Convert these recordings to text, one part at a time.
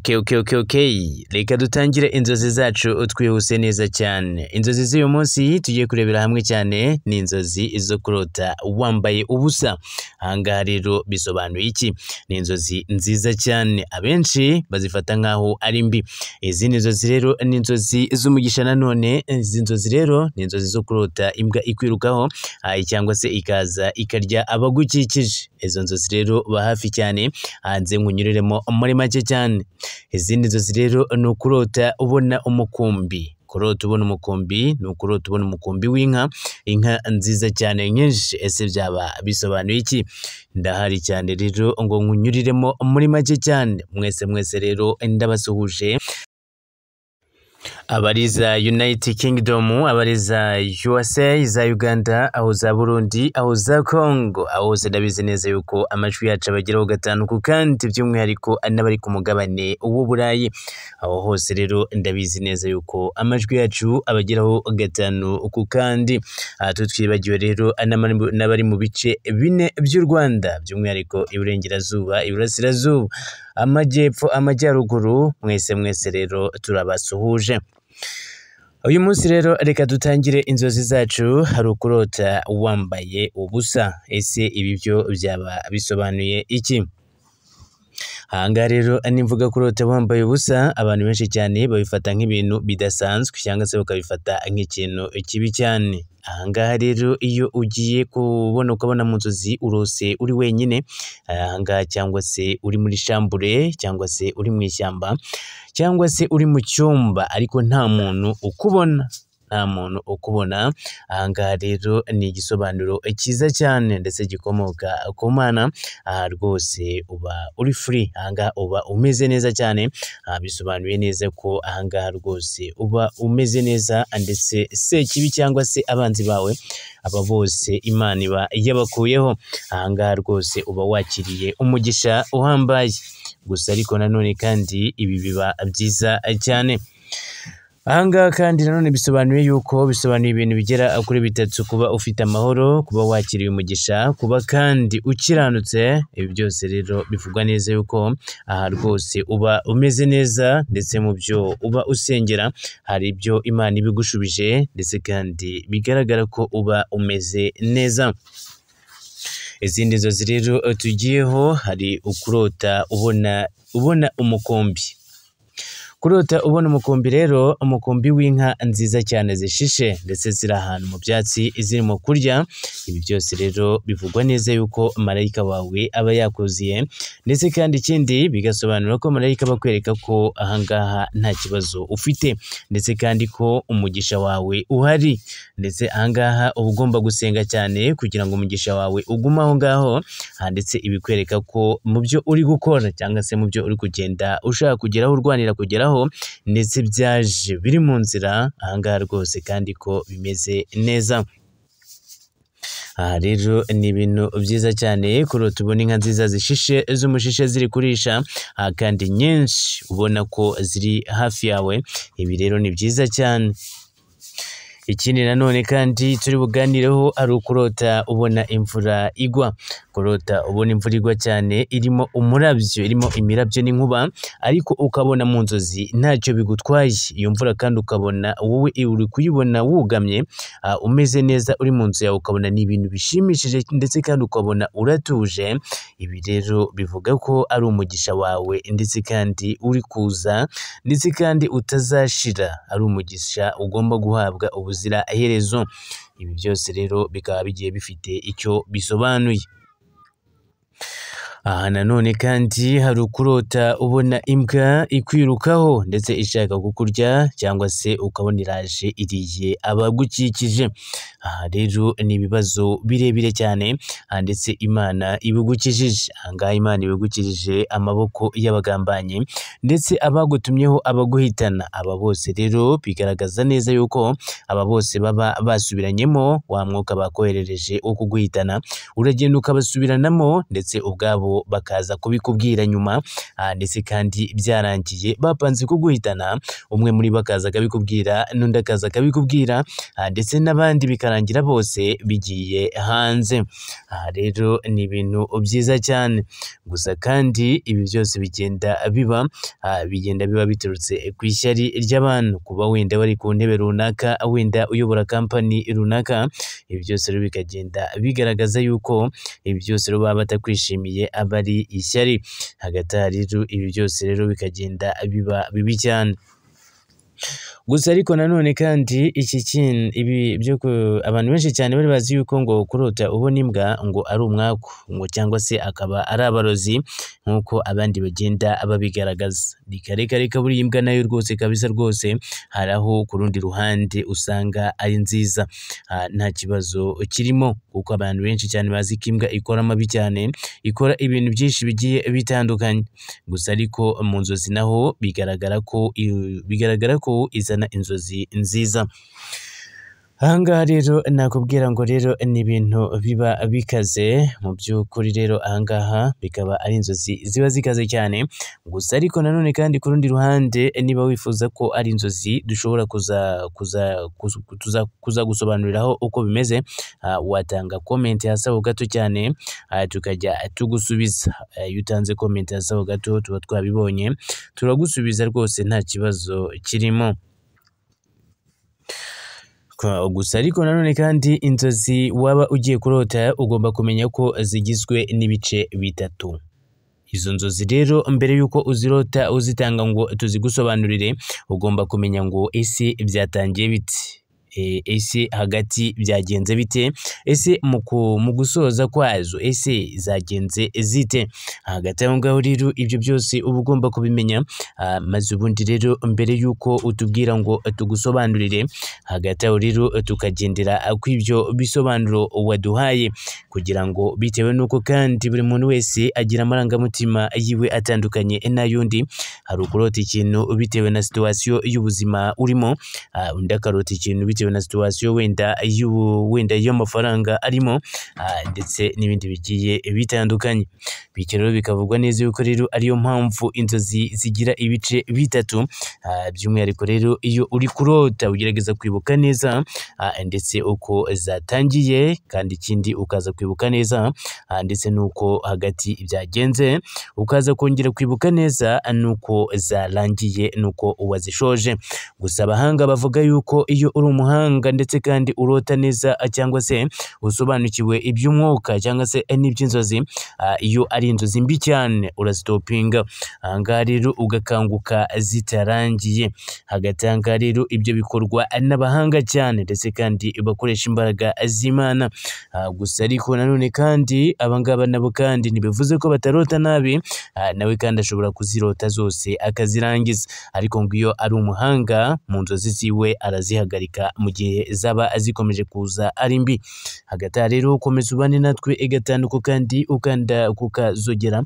Okay. Reka dutangire inzozi zacu twihuse neza cyane. Inzozi z'uyu munsi tugiye kurebera hamwe cyane ni inzozi zo kurota wambaye ubusa. Aha ngaha rero bisobanuye iki? Ni inzozi nziza cyane, abenshi bazifata nk'aho ari mbi. Izindi nzozi rero ni inzozi z'umugisha nanone. Izi nzozi rero ni inzozi zo kurota imbwa ikwirukaho cyangwa se ikaza ikarya abagukikije. Izo nzozi rero ba hafi cyane, hanze nkunyuriremo muri make cyane. Izindi nzozi rero ni ukurota ubona umukumbi. Kurota ubona umukumbi ni ukurota ubona umukumbi w'inka, inka nziza cyane nyinshi. Ese byaba bisobanuye iki? Ndahari cyane rero ngo nkunyuriremo muri make cyane. Mwese mwese rero ndabasuhuje. Abariza United Kingdom, abariza USA, za Uganda, aho za Burundi, aho za Congo, aho hose ndabizi neza yuko amajwi yacu abageraho gatanu ku kandi, by'umwihariko n'abari ku mugabane w'Uburayi. Aho hose rero ndabizi neza yuko amajwi yacu abageraho gatanu ku kandi. Aha tutwibagiwe rero n'abari mu bice bine by'u Rwanda, by'umwihariko Iburengerazuba, Iburasirazuba, Amajyepfo, Amajyaruguru, mwese mwese rero turabasuhuje. Uyu munsi rero reka dutangire inzozi zacu. Hari ukurota wambaye ubusa. Ese ibi byo byaba bisobanuye iki? Aha ngaha rero nimvuga kurota wambaye ubusa, abantu benshi cyane babifata nk'ibintu bidasanzwe cyangwa se bakabifata nk'ikintu kibi cyane. Aha ngaha rero iyo ugiye kubona ukabona mu nzozi urose uri wenyine, aha ngaha cyangwa se uri muri shambure cyangwa se uri mu ishyamba cyangwa se uri mu cyumba ariko nta muntu ukubona, nta muntu ukubona. Aha ngaha rero ni igisobanuro cyiza cyane ndetse gikomoka ku Mana. Aha rwose uba uri free, aha ngaha uba umeze neza cyane. Aha bisobanuye neza ko aha ngaha rwose uba umeze neza, ndetse sekibi cyangwa se abanzi bawe aba bose Imana iba yabakuyeho. Aha ngaha rwose uba wakiriye umugisha uhambaye. Gusa ariko nanone kandi ibi biba byiza cyane. Aha ngaha kandi nanone bisobanuye yuko bisobanuye ibintu bigera kuri bitatu: kuba ufite amahoro, kuba wakiriye umugisha, kuba kandi ukiranutse. Ibi byose rero bivugwa neza yuko aha rwose uba umeze neza, ndetse mu byo uba usengera hari ibyo Imana ibigushubije, ndetse kandi bigaragara ko uba umeze neza. Izindi nzozi rero tugiyeho, hari ukurota ubona umukumbi. Kurota ubona umukumbi rero, umukumbi w'inka nziza cyane zishishe ndetse ziri ahantu mu byatsi zirimo kurya. Ibi byose rero bivugwa neza yuko marayika wawe aba yakuziye, ndetse kandi ikindi bigasobanura ko marayika aba akwereka ko aha ngaha nta kibazo ufite, ndetse kandi ko umugisha wawe uhari, ndetse aha ngaha uba ugomba gusenga cyane kugira ngo umugisha wawe ugume aho ngaho. Ndetse ibikwereka ko mu byo uri gukora cyangwa se mu byo uri kugenda ushaka kugeraho, urwanira kugeraho, ndetse byaje biri mu nzira aha ngaha rwose kandi ko bimeze neza. Aha rero ni ibintu byiza cyane kurota ubona inka nziza zishishe z'umushishe ziri kurisha, kandi nyinshi ubona ko ziri hafi yawe. Ibi rero ni byiza cyane. Ikindi nanone kandi turi buganireho ari ukurota ubona imvura igwa. Kurota ubona imvura igwa cyane irimo umurabyo, irimo imirabyo n'inkuba, ariko ukabona mu nzozi ntacyo bigutwaye. Iyo mvura kandi ukabona wowe uri kuyibona wugamye, umeze neza uri mu nzu yawe, ukabona ni ibintu bishimishije ndetse kandi ukabona uratuje. Ibi rero bivuga ko ari umugisha wawe ndetse kandi uri kuza, ndetse kandi utazashira, ari umugisha ugomba guhabwa ubuzira herezo. Ibi byose rero bikaba bigiye bifite icyo bisobanuye. Aha nanone kandi hari ukurota ubona imbwa ikwirukaho ndetse ishaka kukurya, cyangwa se ukabona iraje iriye abagukikije. Aha rero ni ibibazo birebire cyane, ndetse Imana ibigukijije. Aha ngaha Imana ibigukijije amaboko y'abagambanyi ndetse abagutumyeho abaguhitana. Aba bose rero bigaragaza neza yuko aba bose baba basubiranyemo wa mwuka bakoherereje wo kuguhitana, uragenda ukabasubiranamo ndetse ubwabo bakaza kubikubwira nyuma, ndetse kandi byarangiye bapanze kuguhitana, umwe muri bo akaza akabikubwira n'undi akaza akabikubwira, ndetse n'abandi bikarangira. bikarangira bose bigiye hanze. Aha rero ni ibintu byiza cyane, gusa kandi ibi byose bigenda biba biturutse ku ishyari ry'abantu, kuba wenda bari ku ntebe runaka, wenda uyobora kampani runaka, ibi byose rero bikagenda bigaragaza yuko ibi byose rero baba batakwishimiye, aba ari ishyari. Hagati aha rero ibi byose rero bikagenda biba bibi cyane. Gusa ariko nanone kandi iki kintu ibi byo abantu benshi cyane bari bazi yuko ngo kurota ubona imbwa ngo ari umwaku ngo cyangwa se akaba ari abarozi nk'uko abandi bagenda babigaragaza. Reka reka buriya imbwa nayo rwose kabisa rwose hari aho ku rundi ruhande usanga ari nziza, nta kibazo kirimo, kuko abantu benshi cyane bazi ko imbwa ikora amabi cyane, ikora ibintu byinshi bigiye bitandukanye. Gusa ariko mu nzozi naho bigaragara ko izana inzozi nziza. Aha ngaha rero nakubwira ngo rero ni ibintu biba bikaze mu by'ukuri, rero aha ngaha bikaba ari inzozi ziba zikaze cyane. Gusa ariko nanone kandi ku rundi ruhande niba wifuza ko ari inzozi dushobora kuzagusobanuriraho uko bimeze, watanga comment hasi aho gato cyane, tukajya tugusubiza. Iyo utanze comment hasi aho gato tuba twabibonye, turagusubiza rwose nta kibazo kirimo. Gusa ariko nanone kandi inzozi waba ugiye kurota ugomba kumenya ko zigizwe n'ibice bitatu. Izo nzozi rero mbere yuko uzirota uzitanga ngo tuzigusobanurire, ugomba kumenya ngo ese byatangiye bite, ese hagati byagenze bite, ese mu gusoza kwazo ese zagenze zite. Hagati aho ngaho rero ibyo byose uba ugomba kubimenya, maze ubundi rero mbere yuko utubwira ngo tugusobanurire, hagati aho rero tukagendera ku ibyo bisobanuro waduhaye, kugira ngo bitewe n'uko kandi buri muntu wese agira amarangamutima yiwe atandukanye n'ay'undi. Hari ukurota ikintu bitewe na situwasiyo y'ubuzima urimo, undi akarota ikintu bitewe na situwasiyo wenda y'amafaranga arimo, ndetse n'ibindi bigiye bitandukanye. Bityo rero bikavugwa neza yuko rero ariyo mpamvu inzozi zigira ibice bitatu. By'umwihariko rero iyo uri kurota ugerageza kwibuka neza ndetse uko zatangiye, kandi ikindi ukaza kwibuka neza ndetse n'uko hagati byagenze, ukaza kongera kwibuka neza n'uko zarangiye n'uko wazishoje. Gusa abahanga bavuga yuko iyo uri umuhanga ndetse kandi urota neza cyangwa se usobanukiwe iby'umwuka cyangwa se n'iby'inzozi, iyo ari inzozi mbi cyane urazitopinga. Aha ngaha rero ugakanguka zitarangiye. Hagati aha ngaha rero ibyo bikorwa n'abahanga cyane ndetse kandi bakoresha imbaraga z'Imana. Gusa ariko nanone kandi aba ngaba nabo kandi ntibivuze ko batarota nabi, nawe kandi ashobora kuzirota zose akazirangiza, ariko ngo iyo ari umuhanga mu nzozi ziwe arazihagarika mu gihe zaba zikomeje kuza ari mbi. Hagati aha rero komeza ubane natwe gatanu kandi ukanda kukazogera,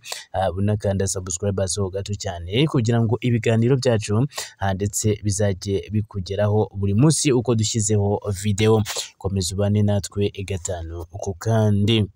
unakanda subscribe ho gato cyane, kugira ngo ibiganiro byacu ndetse bizajye bikugeraho buri munsi uko dushyizeho video. Komeza ubane natwe gatanu kandi.